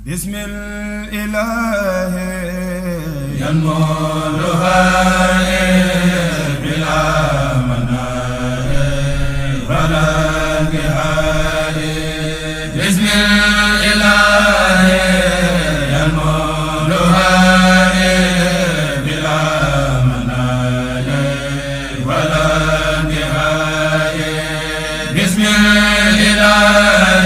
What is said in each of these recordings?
بسم الإله ينمرها بلا مناء ولا انتهاء بسم الإله ينمرها بلا مناء ولا انتهاء بسم الإله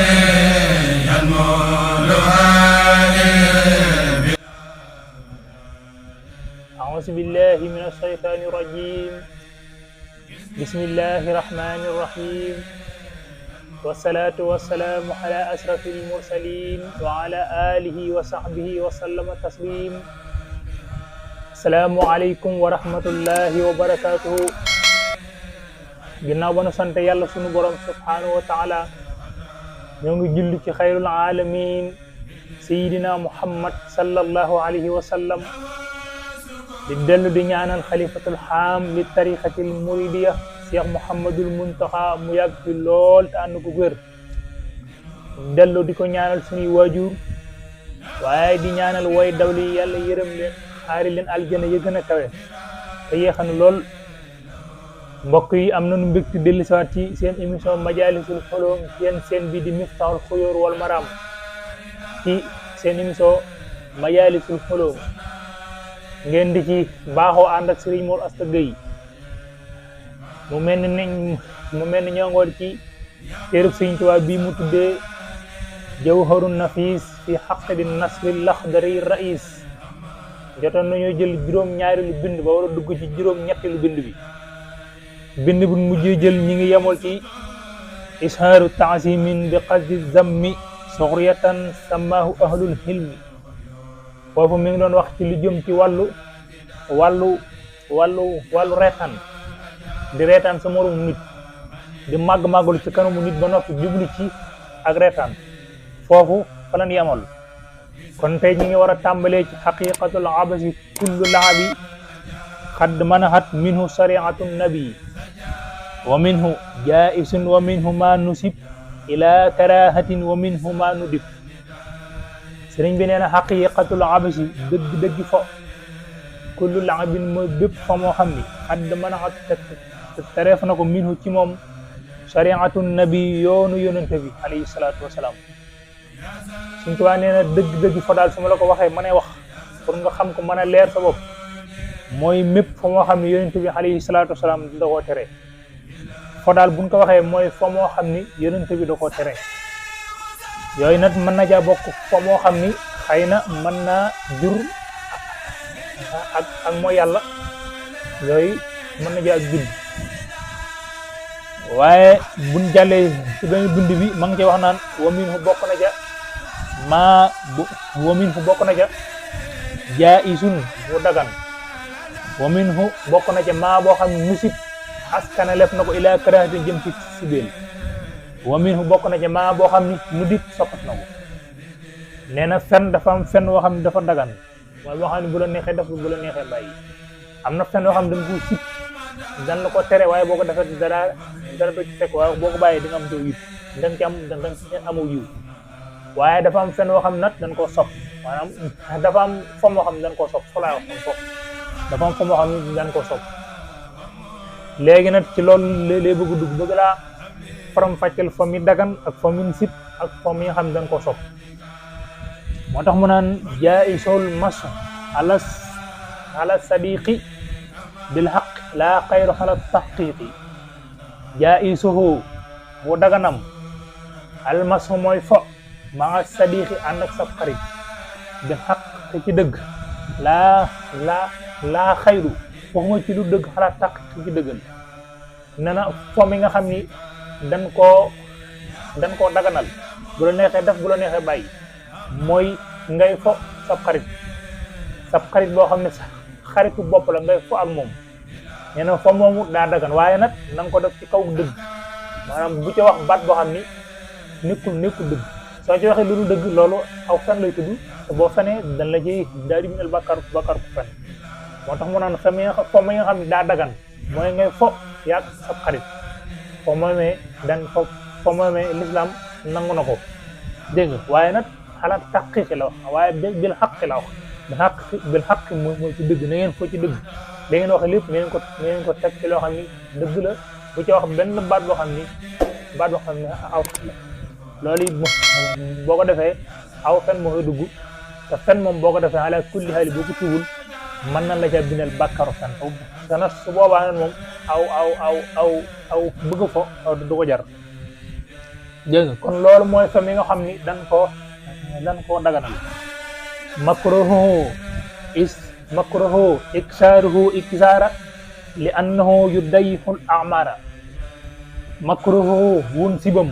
أعوذ بالله من الشيطان الرجيم بسم الله الرحمن الرحيم والصلاة والسلام على أشرف المرسلين وعلى آله وصحبه وسلم تسليم السلام عليكم ورحمة الله وبركاته ginnaaw ba nu sant yàlla sunu borom subhanahu wa taala ñoo ngi julli ci xayrul alamin sayidina muhammad sallallahu alayhi wa sallam di dellu di ñaanal xalifatul xaam li tariqatil muridiya cheikh muhammadul muntaxa mu yàgg fi lool te ànd ko wér dellu di ko ñaanal suñuy waajur waaye di ñaanal way dawli yàlla yërëm leen xaari leen aljana ya gën a kawe te yéexanu lool mbokk yi am nañu mbégte dellu siwaat ci seen émission majalisul xulum yéen seen bi di miftahul xuyur wal maram ci seen émission majalisul xulum ngeen di ci baaxoo ànd ak Serigne Mor Asta Gueye mu mel ni ñoo ngoon ci téerub Serigne Touba bii mu tuddee jawharun nafis fi xaqdi nasri laxdari rais jotoon nañoo jël juróom-ñaari lu bind ba war a dugg ci juróom-ñetti lu bind bi bu mujjee jël ñi ngi yemool ci ishaaru taasimin bi qasdi zammi soxriyatan samaahu ahlul hilmi foofu mi ngi doon wax ci lu jëm ci wàllu reetaan di reetaan sa moromu nit di màgg-màggalu ci kanamu nit ba noppi jublu ci ak reetaan foofu fa lan yemool kon tey ñi ngi war a tàmbalee ci xaqiqatul abasi kullu laabi xadd manahat minhu shariatu nabi wa minhu jaisun wa minhu ma nusib ila karahatin wa minhu ma nudib sëriñ bi nee na xaqiqatul abasi dëgg fo kullu laabin mooy bépp fa moo xam ni xadd manahat tereef na ko minhu ci moom shariatu nabi yoonu yonente bi alayhi salaatu wasalaam suñ tubaa nee na dëgg fo daal su ma la ko waxee mënee wax pour nga xam ko mën a leer sa bopp mooy mépp fa moo xam ni yonente bi alayhi salaatu wasalaam da koo tere fo daal buñ ko waxee mooy fa moo xam ni yonente bi da koo tere yooyu nag mën na caa bokk fa moo xam ni xëy na mën naa jur ak mooy yàlla yooyu mën na caa judd waaye buñ jàllee ci benn bind bi ma ngi ci wax naan wamin fu bokk na ca wamin fu bokk na ca jaisun bu dagan wamin fu bokk na ca maa boo xam ne musib askana lef na ko ila karahatin jëm ci sibeel wamin fu bokk na ca maa boo xam ni nu dit soppat na ko nee na fen dafa am fen woo xam ne dafa dagan mooy boo xam ne bu la neexee def bu la neexee bàyyi am na fen woo xam ne dañ ko sib dan la ko tere waaye boo ko defee dara do ci fekk waaye boo ko bàyyee di nga am doo yiw danga ci amoo yiw waaye dafa am fen woo xam ne nag dañ koo sopp maanaam dafa am fom woo xam ne dañ koo sopp fo laay wax fo dafa am fom woo xam ne dañ koo sopp léegi nag ci loolu lay bëgg dugg bëgg laa faram fàcceel fa mi dagan ak fa min sib ak fa mi nga xam ne dañ koo sopp moo tax mu naan jaisul mas ala sadiqi bil haqq la xayru ala tahqiqi jaisuhu bu daganam al masu mooy fo maa sadiqi ànd ak sab xarit bil haqq te ci dëgg laa xayru waxuma ci lu dëgg xalaat tàq ci dëggal nee na fo mi nga xam ni dañ koo daganal bu la neexee def bu la neexee bàyyi mooy ngay fo sab xarit boo xam ne sa xaritu bopp la ngay fo ak moom nee na fo moomu daa dagan waaye nag na nga ko def ci kaw dëgg maanaam bu ca wax baat boo xam ni nekkul dëgg soo ci waxee lu dul dëgg loolu aw fen lay tudd te boo fenee dañ la ciy daal di bindal bàkkaar ku fen moo tax mu naan fo mi nga xam ne daa dagan mooy ngay fo yaag sab xarit fo moomee l'islam nangu na ko dégg nga waaye nag xalaat taqiqi la wax waaye bil xaqi la wax bil xaqi mooy ci dëgg na ngeen ko ci dëgg da ngeen wax lépp na ngeen ko teg ci loo xam ni dëgg la bu ci wax benn baat boo xam ni aw la loolu it boo ko defee aw fen moo koy dugg te fen moom boo ko defee ala kulli xaali boo ko tuubul mën na la ca bindal bàkkaru fen te nag su boobaa nag moom aw bëgg fo du ko jar dégg nga kon loolu mooy fen yi nga xam ni dan koo daganal makruhu iksaaruhu iksaara li annahu yudayyifu al a'maara makruhu wun sibam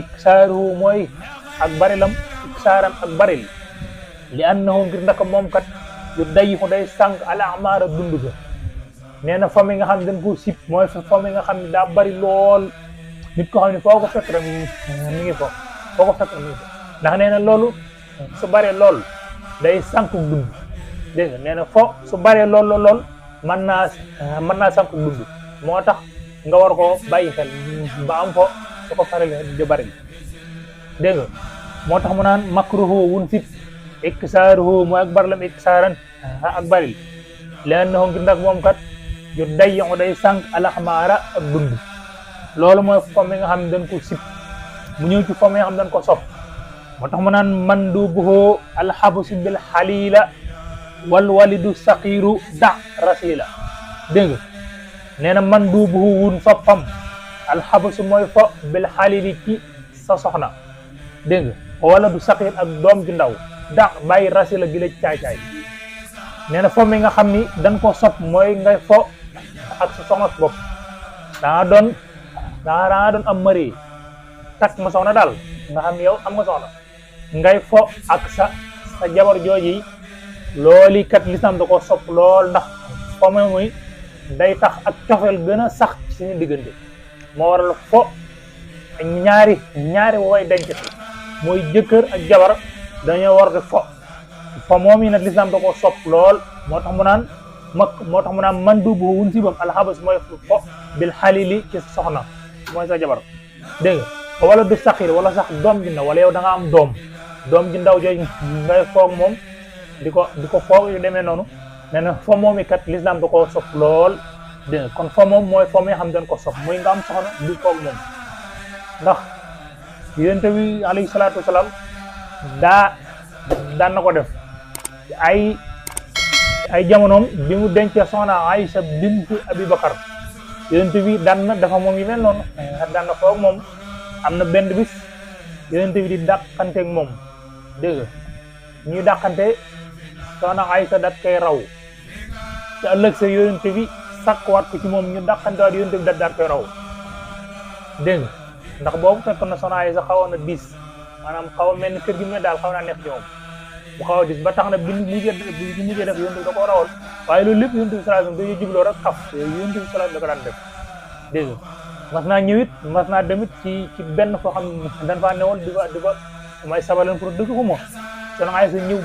iksaaruhu mooy ak barilam iksaaran ak baril li annahu ngir ndaka moom kat yudayyifu day sànq al a'maara dund ga nee na fami nga xam ne dañ ko sib mooy fami nga xam ne daa bari lool nit ko xam ne foo ko fekk rek mi ngi fo ndax nee na loolu su baree lool day sànq dund dégg nga nee na fo su baree lool mën naa sànq dund moo tax nga war koo bàyyi xel ba am fo su ko faral di bari dégg nga moo tax mu naan makruhu wun sib iksaaruhu mooy ak barilam iksaaran ak baril li'annahu ngir ndax moom kat yu day sànq alaxmaara ak dund loolu mooy fo mi nga xam ne dañ ko sib mu ñëw ci fo mi nga xam ne dañ ko sopp moo tax mu naan mandubuhu alxabasu bil xalila wal walidu saqiru da rasila dégg nga nee na mandubuhu wun soppam alxabasu mooy fo bil xalili ci sa soxna dégg nga wala du saqir ak doom ju ndaw da bàyyi rasila gi la caay-caay nee na fo mi nga xam ni dañ ko sopp mooy ngay fo ak sa soxna bopp danga doon am mari takk ma soxna daal nga xam yow am nga soxna ngay fo ak sa jabar jooji looli kat lislaam da ko sopp lool ndax fo muy day tax ak cofeel gën a sax ci suñu diggante moo waral fo ñaari way denc mooy jëkkër ak jabar dañoo war di fo moom yi nag lislaam da ko sopp lool moo tax mu naan man duubu wun sibam alxabas mooy fo bil xalili ci soxna mooy sa jabar dégg nga wala du saxir wala sax doom ji ndaw wala yow da nga am doom ji ndaw jooju ngay foog moom di ko foog yu demee noonu nee na fo moom yi kat lislaam da ko sopp lool dégg nga kon fo moom mooy fo mi xam dañ ko sopp muy nga am soxna di foog moom ndax yonent bi alayhi salaatu wasalaam daan na ko def ay jamonoom bi mu dencee soxna Aïcha bint Abi Bakar yonent bi daan na dafa moom yi mel noonu daan na foog moom am na benn bis yonent bi di dàqanteeg moom dégg nga ñuy dàqante soxna Aïcha dat koy raw te ëllëg sa yonent bi sakkuwaat ko ci moom ñu dàqante waat yonent bi daat koy raw dégg nga ndax boobu fekk na soxna Aïcha xawoon na diis maanaam xaw a mel ni kër gi mu ne daal xaw naa neex ci moom bu xaw a diis ba tax na bi mujjee def yonent bi da koo rawal waaye loolu lépp yonent bi sallallahu alayhi wasallam dañuy jubloo rek kaf yonent bi sallallahu da ko daan def dégg nga mas naa demit ci benn foo xam ne dañ faa newoon di ko may sabaleen pour dëgg ko moom soxna Aïcha ñëw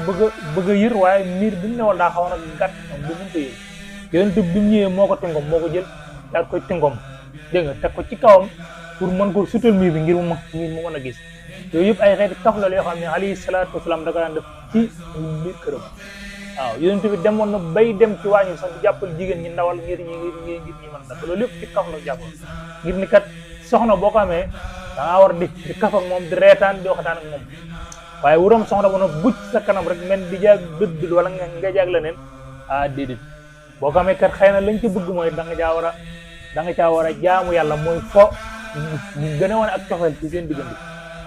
bëgg a yër waaye miir bi mu newoon daa xaw na gàtt bu mun ko yër yonent bi mu ñëwee moo ko tingom moo ko jël daal koy tingom dégg nga teg ko ci kawam pour mën ko sutal miir bi ngir mu mën a gis yooyu yëpp ay xeeti kaf la yoo xam ne alayhi salaatu wasalaam da ko daan def ci biir këram waaw yonent bi demoon na bay dem ci wàññi sax di jàppal jigéen ñi ndawal ngir ñi mën a def loolu lépp ci kaf la jàppal ngir ni kat soxna boo ko amee da ngaa war di kaf ak moom di reetaan di waxtaan ak moom waaye wuram soxna bu na bucc sa kanam rek mel di jaag dëdd wala nga jaag leneen déedéet boo ko amee kat xëy na lañ ci bëgg mooy da nga caa war a jaamu yàlla mooy fo gën a wane ak cofeel ci seen diggante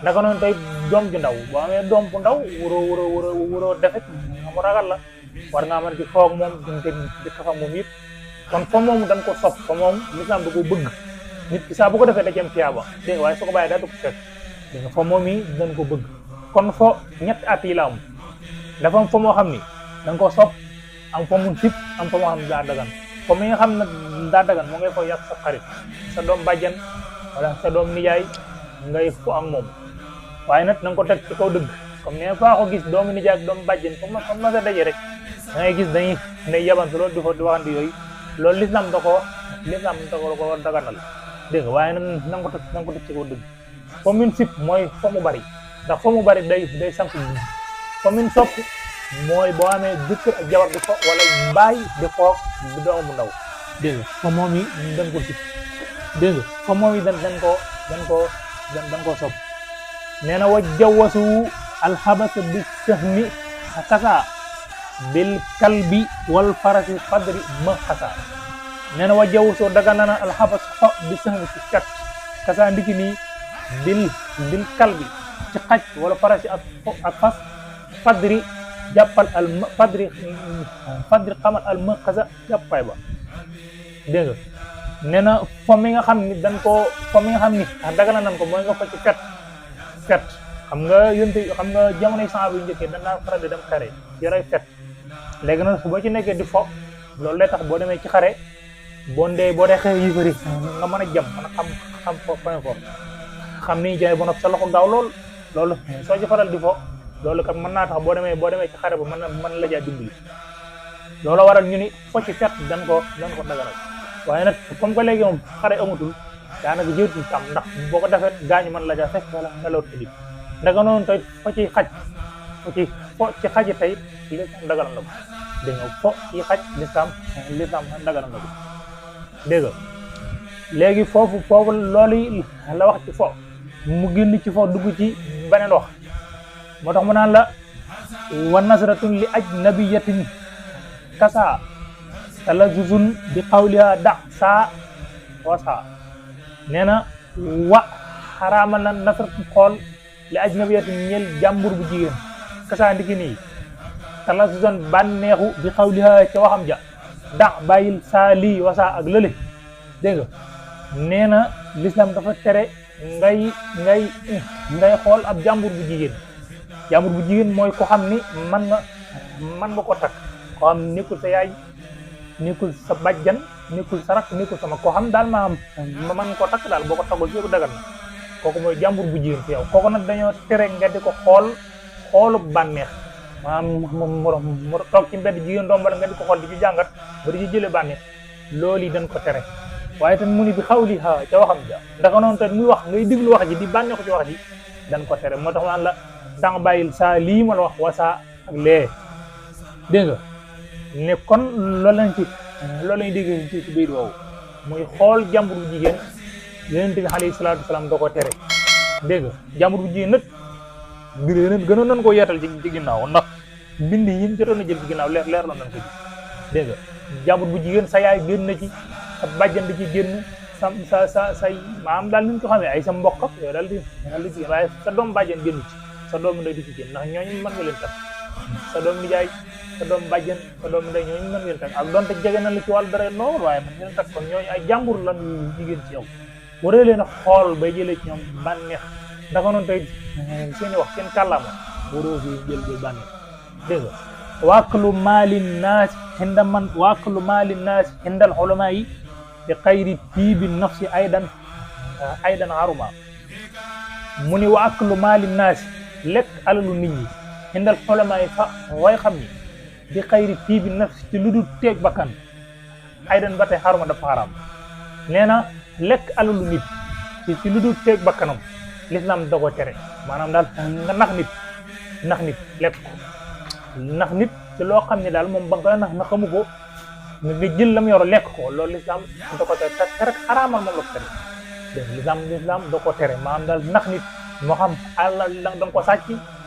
naka noonu tey doom ju ndaw boo amee doom bu ndaw wuroo defet mu ragal la war ngaa mën di foog moom di kafa moom yëpp kon fa moom dañ ko sopp fa moom lislaam da ko bëgg nit ki saa bu ko defee da ci am tiyaaba dégg waaye su ko bàyyee daa du ko fekk dégg nga fa moom yi dañ ko bëgg kon fo ñetti at yi la am dafa am fa moo xam ni dañ ko sopp am fa mu sib am fa moo xam ne daa dagan fa mi nga xam ne daa dagan moo ngay fo yàq sa xarit sa doom bàjjan wala sa doom nijaay ngay fo ak moom waaye nag na nga ko teg ci kaw dëgg comme ne faa ko gis doomu nijaay ak doomu bàjjen comme ma sa daje rek da ngay gis dañuy yabante loolu di waxante yooyu loolu lislaam da ko daganal dégg nga waaye nag na nga ko teg ci kaw dëgg fa min sib mooy fa mu bari ndax fa mu bari day sank fa min sopp mooy boo amee jëkkër ak jabar di fo wala mbaay di fo du doom bu ndaw dégg nga fa moom yi dañ ko sip dégg nga fa moom yi dañ ko sopp nee na wa jawasu alxabas bi sahmi kasa bil kalbi wal farasi fadri ma xasa nee na wa jawasu daga na alxabas xo bi sahmi ci kat kasa ndiki nii bil kalbi ci xaj wala farasi ak fas fadri jàppal fadri xamal al maqasa jàppaay ba dégg nga nee na fo mi nga xam ni dagana nan ko mooy nga fa ci fet xam nga jamonoy sang bi njëkkee dañ daan faral di dem xare yoray fet léegi nag boo ci nekkee di fo loolu lay tax boo demee ci xare boo dee xeex yi bëri nga mën a jam mën a xam point fort xam ni jaay ba nopp sa loxo gaaw loolu soo ci faral di fo loolu kat mën naa tax boo demee ci xare ba mën la jaa dimbali loolu waral ñu ni fo ci fet dañ ko daganal waaye nag comme que léegi moom xare amatul daanaka jërutul tam ndax boo ko defee gaañu mën la jaa fekk wala nga loot edib ndaga noonu tey fo ci xaj tey lislaam daganal na ko dégg nga fo ci xaj lislaam daganal na ko dégg nga léegi foofu loolu la wax ci fo mu génn ci fo dugg ci beneen wax moo tax mu naan la wa nasratun li ajnabiyatin kasa talazuzun bi qawliha da saa wasa nee na wa xaraama na nasratun xool li ajnabiyatin ñeel jàmbur bu jigéen kasa ndiki nii talazuzun bànneexu bi qawliha ca waxam ja da bàyyil saa lii wasa ak lële dégg nga nee na l'islam dafa tere ngay xool ab jàmbur bu jigéen mooy ko xam ni man nga ko takk ko xam nekkul sa yaay nekkul sa bàjjan nekkul sa rak nekkul sama ko xam daal ma man ko takk daal boo ko taggul fi ko dagan na kooku mooy jàmbur bu jigéen fi yow kooku nag dañoo tere nga di ko xoolu bànneex maanaam mu toog ci mbedd jigéen doom bala nga di ko xool di ci jàngat ba di ci jële bànneex loolu yi dañ ko tere waaye tamit mu ni bi xawli ha ca waxam ja ndaka noonu tamit muy wax ngay déglu wax ji di bànneexu ci wax ji dañ ko tere moo tax maan la danga bàyyil saa lii ma la wax wasaa ak lee dégg nga ne kon loolu lañ dégg ci biir woowu muy xool jàmbur bu jigéen yonent bi alayhi salaatu wasalaam da ko tere dégg nga jàmbur bu jigéen nag mbir yeneen gënoon nañ koo yeetal ci ginnaaw ndax mbind yi jotoon na jël ci ginnaaw leer la nañ ko ji dégg nga jàmbur bu jigéen sa yaay génn na ci sa bàjjan di ci génn say maam daal ni ñu ko xamee ay sa mbokk ak yooyu daal di ci waaye sa doom bàjjan génn ci sa doom ndey di ci génn ndax ñooñu mën nga leen tax sa doom nijaay sa doom bàjjan sa doom ndey ñooñu mën nga leen tax ak donte jege na la ci wàllu dara noonu waaye mën nga leen tax kon ñooñu ay jàmbur lan jigéen ci yow waree leen a xool bay jëlee ci ñoom bànneex ndaka noonu tey seen i wax seen kàllaama waroo fi jël bànneex dégg nga waaklu maali naas indal xulamaa yi bi xayri tiibi nafsi aydan haruma mu ni waaklu maali naas lekk alalu nit ñi indal xulamaa yi fa way xam ni bi xayri tiibi nafsi ci lu dul teeg bakkan aydan ba tey haruma dafa xaraam nee na lekk alalu nit ci lu dul teeg bakkanam l'islam da ko tere maanaam daal nga nax nit lekk ko nax nit ci loo xam ne daal moom ba nga nax na xamu ko nga jël lam yor lekk ko loolu l'islam da ko tere te rek xaraamal moom la ko tere dégg l'islam da ko tere maanaam daal nax nit moo xam àll da nga ko sàcc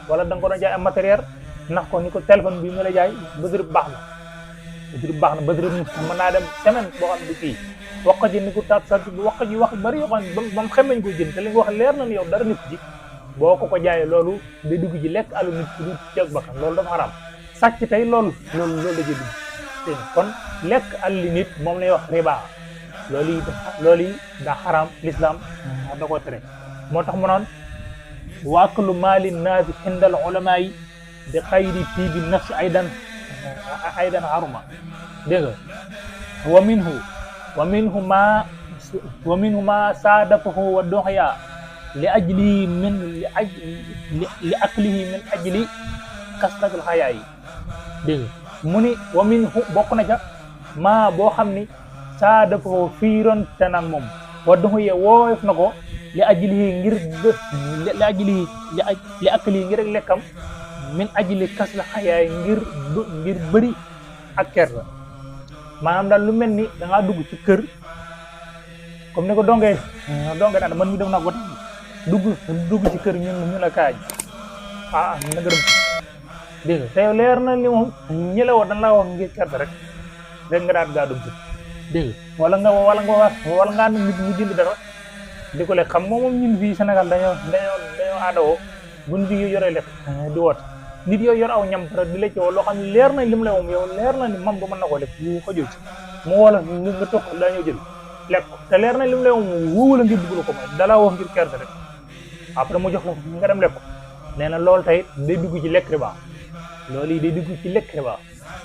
wala da nga ko doon jaay am matériel nax ko ni ko téléphone bi nga la jaay bësërib baax na bësërib mën naa dem semaine boo xam ne kii wax ji ni ko taat sant wax ji wax bari yoo xam ne ba mu xemeñ ko jënd te li nga wax leer na ni yow dara nit ji boo ko jaayee loolu day dugg ji lekk alu nit ci du ceeg bakkan loolu dafa xaraam sàcc tey loolu la jël dugg kon lekk alli nit moom lay wax riba loolu yi daa xaraam l'islam da ko tere moo tax mu naan waaklu maali naasi indal ulama yi bi xayri tiibi nafsi aydan haruma dégg nga wa minhu ma saadafahu wa doxya li aklihi min ajli kasratul xayaa yi dégg mu ni wa minhu bokk na ca maa boo xam ni saadafahu fiiroon te nag moom wa doxya woof na ko li ajlihi ngir li ajlihi li aklihi ngir ak lekkam min ajli kas la xayaay ngir bëri ak kersa maanaam daal lu mel ni da ngaa dugg ci kër comme ni ko dongee naan man mi dem naa ko dugg ci kër ñu la kaaj na nga dem dégg nga te yow leer na li moom ñi la woo dañ laa wax ngir kersa rek nga daal gaa dugg dégg nga wala nga nit mu jënd dara di ko lekk xam moom ñun fii Sénégal dañoo aadawoo bu nit yi yoree lekk di woote nit yooyu yor aw ñam pare di la ci woo loo xam ne leer na li mu la moom yow leer na ni mam ba mën na koo lekk wu xajul ci mu wala nga toog dañoo jël lekk te leer na li mu la moom wóowu la ngir dugg la ko may dalaa wax ngir kersa rek après mu jox la nga dem lekk nee na loolu tey day dugg ci lekk riba loolu yi day dugg ci lekk riba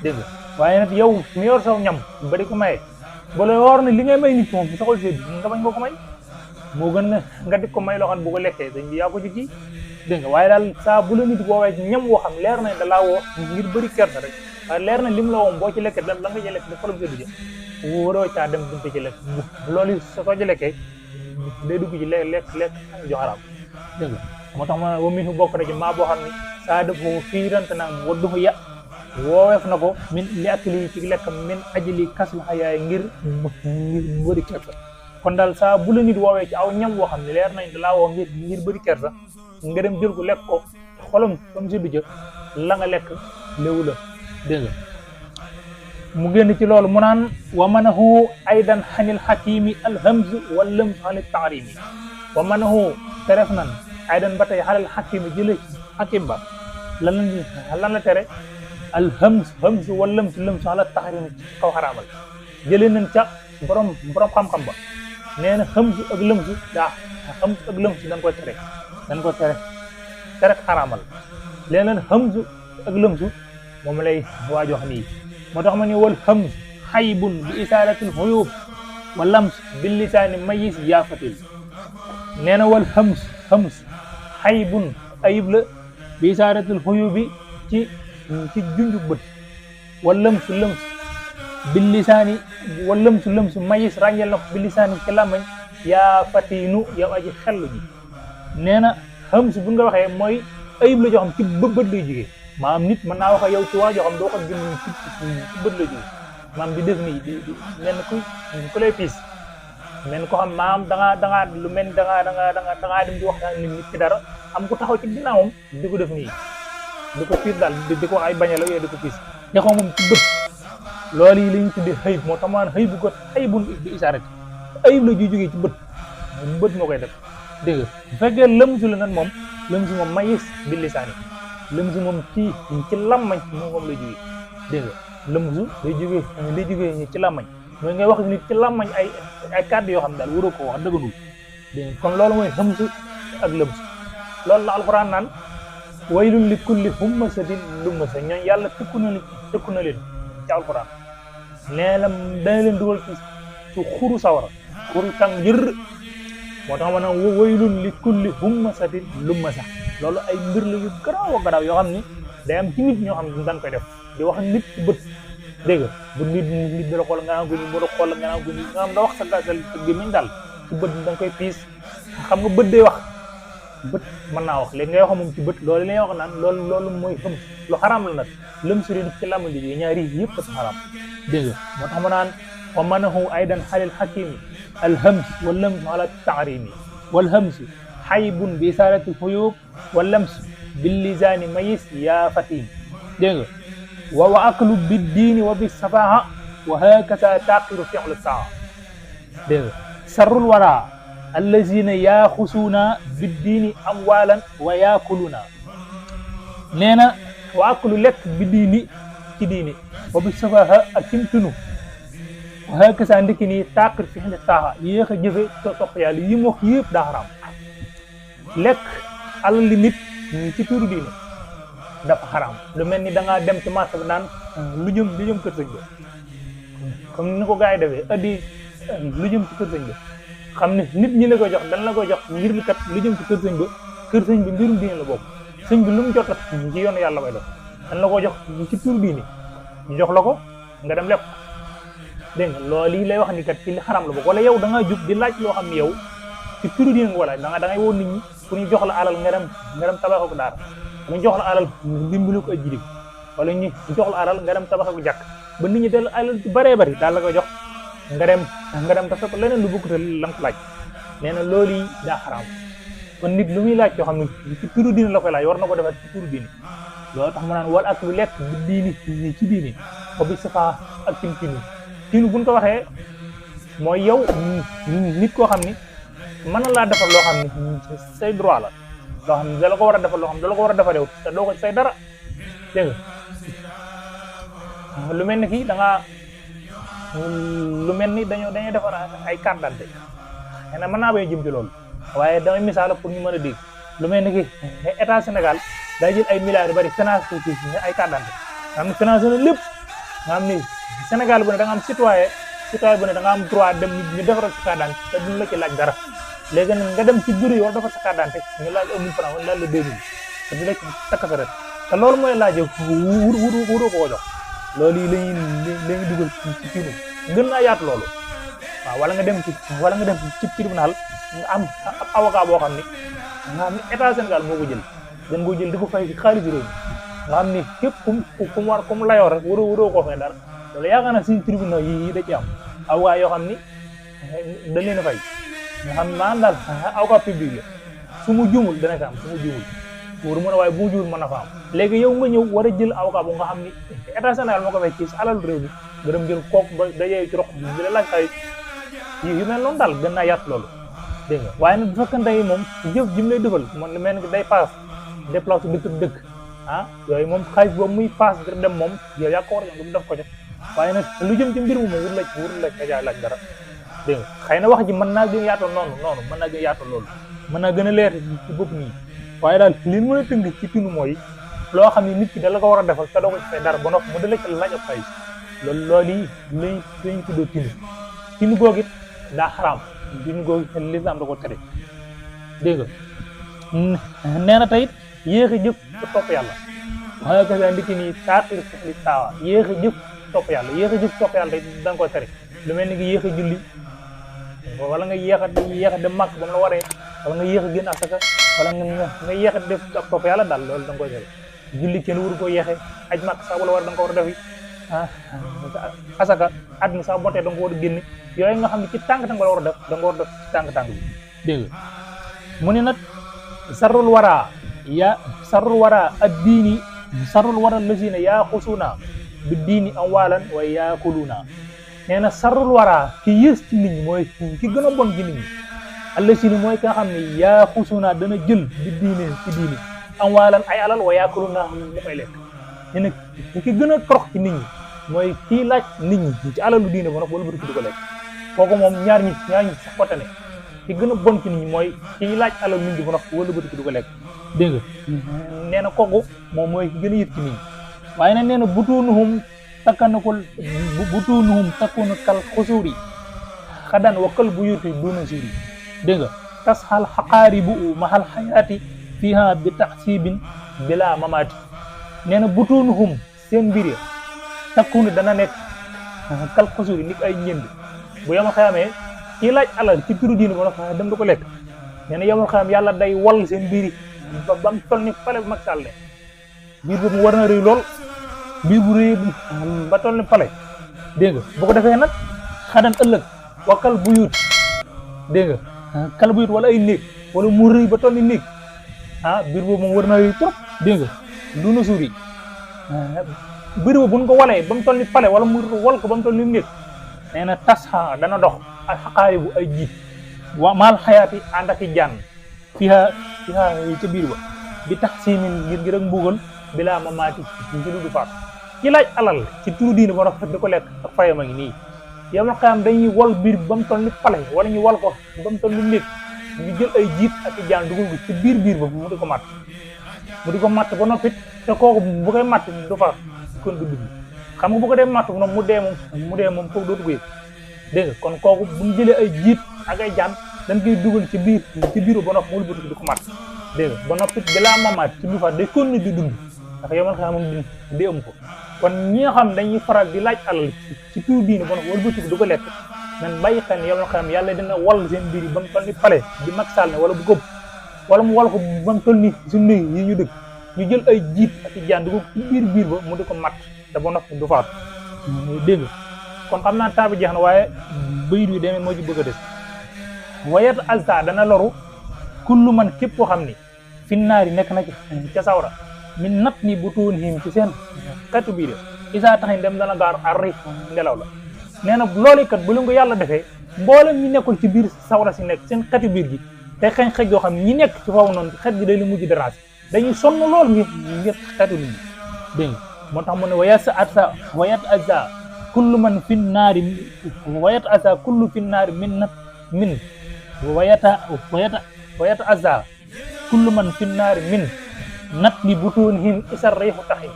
dégg nga waaye nag yow mi yor saw ñam ba di ko maye ba la war na li ngay may nit moom bu saxul see nga bañ ko may moo gën nga di ko may loo xam ne bu ko lekkee dañ yaa ko ci kii dégg nga waaye daal saa bu la nit woowee ñam woo xam leer nañ da laa woo ngir bëri kersa rek waaye leer na lim la woon boo ci lekkee la nga ci lekk da xolam seddu jë waroo caa dem dunte ci lekk loolu soo ci lekkee day dugg ci lekk jo xaraam dégg nga moo tax ma wa min bokk na ci maa boo xam ne saa dafa fiirante naam waddu fa wooweef na ko min li ak lii ci lekk min ajli kas la xayaay ngir bëri kersa kon daal saa bu la nit woowee ci aw ñam woo xam ne leer nañ da laa woo ngir bëri kersa nga dem jël ko lekk ko xolam comme si du jë la nga lekk léwu la dégg nga mu génn ci loolu mu naan wa manahu aydan xanil xakimi alhamz wal lams xanil taarimi wa manahu teref nan aydan ba tey xanil xakimi jële xakim ba lan la tere alhamz hamz wal lams xanil taarimi kaw xaraamal jëlee nañ ca borom xam-xam ba nee na hamz ak lams hamz ak lams dañ ko tere xaraamal leneen hamz ak lëmsu moom lay waajoo xam nii moo tax ma ni wal hamz xaybun bi isaaratil xuyub wa lams bil lisaani mayis yaafatil nee na wal hamz xaybun ayib la bi isaaratil xuyubi ci junju bët wa lams bil lisaani mayis ràññeel na ko bil lisaani ci làmmañ yaafatinu yow aji xellu ji nee na hamz bu nga waxee mooy ayib la joo xam ci bët lay jógee maanaam nit mën naa wax ak yow ci waa joo xam doo ko gën ci bët lay jógee maanaam di def nii di mel ni ku lay piis mel ni ko xam maanaam da ngaa lu mel ni da ngaa dem di wax nit ci dara am ku taxaw ci ginnaawam di ko def nii di ko piis daal di ko wax ay bañe la yooyu di ko piis te xaw moom ci bët loolu yi la ñu tuddee xëyib moo tax maanaam xëyib ko xëyibun bi isaarati ayib la juy jógee ci bët moo koy def dégg nga bu fekkee lëmsu la nan moom lëmsu moom mayis bi lisaani lëmsu moom ci làmmañ moom lay jógee dégg nga lëmsu day jógee ci làmmañ mooy ngay wax nit ci làmmañ ay kàddu yoo xam ne daal waroo ko wax dëgganul dégg nga kon loolu mooy xamsu ak lëmsu loolu la alxuraan naan waylun li kulli hummazatin lummaza ñooñ yàlla tëkku na leen ci alxuraan nee na dana leen dugal ci xuru sawara xuru tàng jër moo tax ma ne waylun li kulli hummazatin lummaza loolu ay mbir la yu garaaw yoo xam ni day am ci nit ñoo xam ne dañ koy def di wax nit ci bët dégg nga bu nit da la xool nga naan ko ni mu la xool nga naan ko ni nga xam da wax sa gémmiñ daal ci bët da nga koy piis xam nga bët day wax bët mën naa wax léegi ngay wax moom ci bët loolu lay wax naan loolu mooy xam lu xaraam la nag lëm suri ci làmm liggéey ñaari yëpp sa xaraam dégg nga moo tax ma naan wa manahu aydan xalil xakimi alhams wal lams ala taarimi wal hams xaybun bi isaarati xuyub wal lams bil lisaani mayis yaa fatim dégg nga wa aklu bi diini wa bi safaha wa hakasa taqiru fi'lu saa dégg nga sarrul wara allazina yaaxusuuna bi diini amwalan wa yaakuluna nee na wa aklu lekk bi diini ci diini wa bi safaha ak cimtunu wa hakasa ndikki nii taqir fi'lu saa yéex a jëfe topp yàlla yi mu wax yëpp daa xaraam lekk alal li nit ci tuuru diine dafa xaraam lu mel ni da ngaa dem ci marché bi naan lu jëm kër sëñ ba comme ni ko gars yi defee addi lu jëm ci kër sëñ ba xam ne nit ñi la koy jox dañ la koy jox ngir li kat lu jëm ci kër sëñ ba mbirum diine la bokk sëñ bi lu mu jot ci yoonu yàlla may def dañ la ko jox ci tuuru diine ñu jox la ko nga dem lekk dégg nga loolu yi lay wax ni kat ci li xaraam la bokk wala yow da ngaa jug di laaj loo xam ne yow ci turu diine nga wala da ngay woo nit ñi pour ñu jox la alal nga dem tabax ko daara ñu jox la alal dimbali ko ay jirim wala ñu jox la alal nga dem tabax ko jàkk ba nit ñi del alal ci bëree bëri daal la ko jox nga dem tax ko leneen lu bokkut lam ko laaj nee na loolu yi daa xaraam kon nit lu muy laaj yoo xam ne ci turu diine la koy laaj war na ko defar ci turu diine loolu tax mu naan wal ak lu lekk bi diini ci diine ko bi safa ak tinu buñ ko waxee mooy yow nit koo xam ni mën na laa defar loo xam ni say droit la loo xam ne da la ko war a defar loo xam ne da la ko war a defar yow te doo ko say dara dégg nga lu mel ni kii lu mel ni dañuy defar ay carte d'identité xëy na mën naa bay jëm ci loolu waaye damay misaal pour ñu mën a dégg lu mel ni kii état Sénégal day jël ay milliards yu bari financé ko ci ay carte d'identité nga xam ne financé na lépp nga xam ni Sénégal bu ne da nga am citoyen bu ne da nga am droit dem ñu defaral sa carte d'identité te duñ la ci laaj dara léegi nag nga dem ci bureau yi war defar sa carte d'identité ñu laaj 1000 francs wala laaj la 2000 te du la ci takk sa ret te loolu mooy laajee wuroo ko jox loolu yi lañuy dugal ci tiinu gën naa yaatu loolu waaw wala nga dem ci tribunal nga am ab avocat boo xam ni état Sénégal moo ko jël dañ ko jël di ko fay ci xaalisu réew mi nga xam ni képp ku mu layoo rek wuroo koo fay dara loolu yaakaar naa suñu tribunal yi da ci am avocat yoo xam ni dañ leen a fay nga xam maanaam daal avocat public la su mu juumul dana ko am su mu juumul pour mën a waaye bu mu juumul mën na fa am léegi yow nga ñëw war a jël avocat bu nga xam ni état Sénégal moo ko fay ci alalu réew mi nga dem jël kooku ba dajee ci rox bi la laaj ay yu mel noonu daal gën naa yaatu loolu dégg nga waaye nag bu fekkante yi moom jëf ji mu lay defal man lu mel ni day paas déplacé dëkk yooyu moom xaalis boobu muy paas ngir dem moom yow yaa ko war a mu def ko ca waaye nag lu jëm ci mbir mu moom wur la nga jaay laaj dara dégg nga xëy na wax ji mën naa gën a yaatoo noonu mën naa gën a yaatoo loolu mën naa gën a leer ci bopp nii waaye daal li mën a tënk ci tinu mooy loo xam ne nit ki da la ko war a defal te doo ko ci fay dara ba noppi mu dala ci laaj ak fay loolu yi lañ tuddoo tinu googu it daa xaraam tinu googu lislaam da ko tere dégg nga nee na tey yéex a jëf te topp yàlla waaye kasa ndikki nii taaxir li taawa yéex a jëf topp yàlla tey da nga koy tere lu mel ni nga yéex a julli wala nga yéex a dem màkk ba mu la waree wala nga yéex a génn asaka wala nga yéex a def topp yàlla daal loolu da nga koy tere julli kenn wuru ko yéexee aj màkk sax wala war da nga ko war a defi asaka at mi sax botee da nga ko war a génne yooyu nga xam ne ci tànk-tànk la war a def da nga war a def ci tànk-tànk bi dégg nga mu ne nag sarrul wara ad-diini sarrul wara lazina yaaxusuuna bi diini amwaalan wa yaakuluuna nee na sarrul wara ki yées ci nit ñi mooy ki gën a bon ci nit ñi allazina mooy ki nga xam ne yaaxusuuna dana jël bi diine ci diini amwaalan ay alal wa yaakuluuna mu koy lekk nee na ki gën a torox ci nit ñi mooy kii laaj nit ñi ci alalu diine ba nag wala bëri di ko lekk kooku moom ñaar ñi sax ko tane ki gën a bon ci nit ñi mooy kii laaj alal nit ñi ba nag wala bëri di ko lekk dégg nga nee na kooku moom mooy ki gën a yëg ci nit ñi waaye nag nee na butuunuhum takkunu kal xusuuri xadan wa kal buyuti duna suuri dégg nga tas xal xaqaaribu mahal xayaati fiha bi taxsibin bila mamaati nee na butuunuhum seen mbir ya takkunu dana nekk kal xusuuri nit ay ñënd bu yamal xayamee kii laaj alal ci turu diine ba nag dem da ko lekk nee na yamal xayam yàlla day wal seen mbir yi ba mu toll ni pale bu mag sàll ne biir boobu war na rëy lool biir bu rëy ba toll ni pale dégg nga bu ko defee nag xadan ëllëg wa kal bu yuut dégg nga kal bu yuut wala ay néeg wala mu rëy ba toll ni néeg biir boobu moom war na rëy trop dégg nga lu na suuri biir boobu buñ ko walee ba mu toll ni pale wala mu wal ko ba mu toll ni néeg nee na tas dana dox ak xaqaari bu ay jiit wa maal xayaati ànd ak i jaan fiha ca biir ba bi tax siimin ngir ak mbugal bilaa mamaati ci lu du faat ci laaj alal ci turu diine ba nag di ko lekk ak fayam a ngi nii yow ma xam dañuy wal biir ba mu toll ni pale wala ñu wal ko ba mu toll ni néeg ñu jël ay jiit ak i jaan dugal ko ci biir ba mu di ko matt ba noppi te kooku bu koy matt du faat kon du dugg xam nga bu ko dee matt nag mu dee moom kooku dootu ko yëg dégg nga kon kooku bu ñu jëlee ay jiit ak ay jaan dañ koy dugal ci biir ba noppi mu di ko matt dégg nga ba noppi balaa mamaat ci du faat day continuer di dund ndax yow man xam moom di am ko kon ñi nga xam dañuy faral di laaj alal ci tuur diine ba noppi wala bëccëg du ko lekk nan bàyyi xel ne yow na xam yàlla dina wal seen biir yi ba mu toll ni pale di Macky Sall ne wala bu gëb wala mu wal ko ba mu toll ni suñu yi ñu dëkk ñu jël ay jiit ak i jaan dugg ci biir ba mu di ko mat te ba noppi du faatu dégg nga kon xam naa temps bi jeex na waaye bayit wi demee moo ci bëgg a des wayat alta dana loru kullu man képp koo xam ni finnaari nekk na ci ca sawra min nat ni bu tuun him ci seen xetu biir isa taxin dem dana gaar arri ngelaw la nee na loolu kat bu leen ko yàlla defee mboolem ñi nekkoon ci biir sawra si nekk seen xetu biir gi te xeeñ xeej yoo xam ne ñi nekk ci foofu noonu xet gi day li mujj dérange dañuy sonn lool ngir xetu nit ñi dégg nga moo tax mu ne wayat asa kullu man fin naari wayat asa kullu fin naari min nat min wayata asa kullu man fin naari min nat li butuun him isar reyxu taxi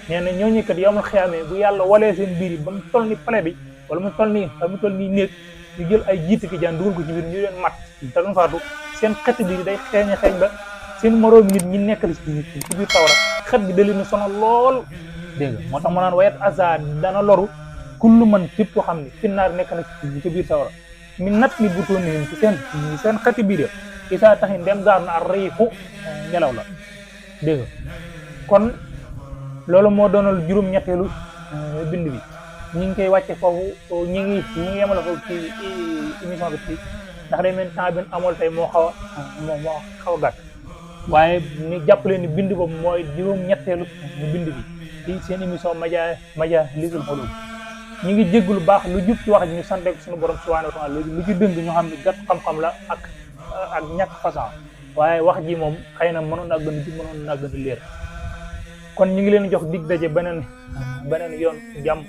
nee na ñooñu kat yowmal xiyaamee bu yàlla walee seen biir yi ba mu toll ni pale bi wala mu toll ni néeg ñu jël ay jiit ki jaan dugal ko ci biir ñu leen mat te duñ faatu seen xet biir day xeeñ ba seen moroom nit ñi nekk ci biir sawra xet gi da leen sonal lool dégg nga moo tax mu naan wayat asa dana loru kullu man képp koo xam ne finnaar nekk na ci biir sawra mi nat ni butuun him ci seen xeti biir isa taxin dem gaar na ar reyxu ngelaw la dégg nga kon loolu moo doonal juróom-ñetteelu bind bi ñi ngi koy wàcce foofu ñi ngi yemale foofu ci émission bi ci ndax day mel temps bi amoon tey moo xaw a gàtt waaye ni jàppale ni bind boobu mooy juróom-ñetteelu bind bi ci seen émission Majâlizul Qulûb ñi ngi jégg lu baax lu jub ci wax ji ñu sante ko suñu borom subhanahu wa ta'ala lu ci dëng ñu xam ne gàtt xam-xam la ak ñàkk façon waaye wax ji moom xëy na mënoon naa gën a jub mënoon naa gën a leer kon ñu ngi leen jox dig daje beneen yoon jàmm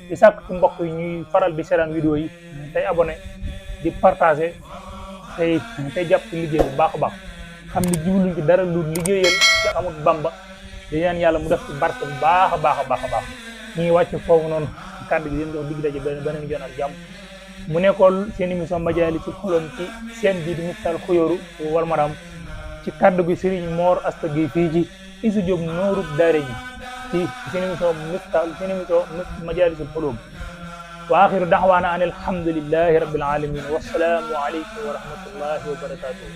di sàkk ci mbokk yi ñuy faral di seetaan vidéo yi tey abonné di partager tey jàpp ci liggéey bu baax a baax xam ni jubluñ ci dara lu liggéeyal ci amul Bamba di ñaan yàlla mu def ci barke bu baax a baax ñu ngi wàcc foofu noonu kàddu gi leen jox dig daje beneen yoon ak jàmm mu nekkoon seen émission Majâlizul Qulûb ci seen bii di Miftahoul Khouyourou wal Maram ci kàddu gi Serigne Mor Asta Gueye fii ci Issa Diop Nourou Darayni ci seen émission Majâlizul Qulûb wa axiru da'waana an alhamdulillahi rabbil alamin wassalaamu aleykum wa rahmatullahi wa barakatuh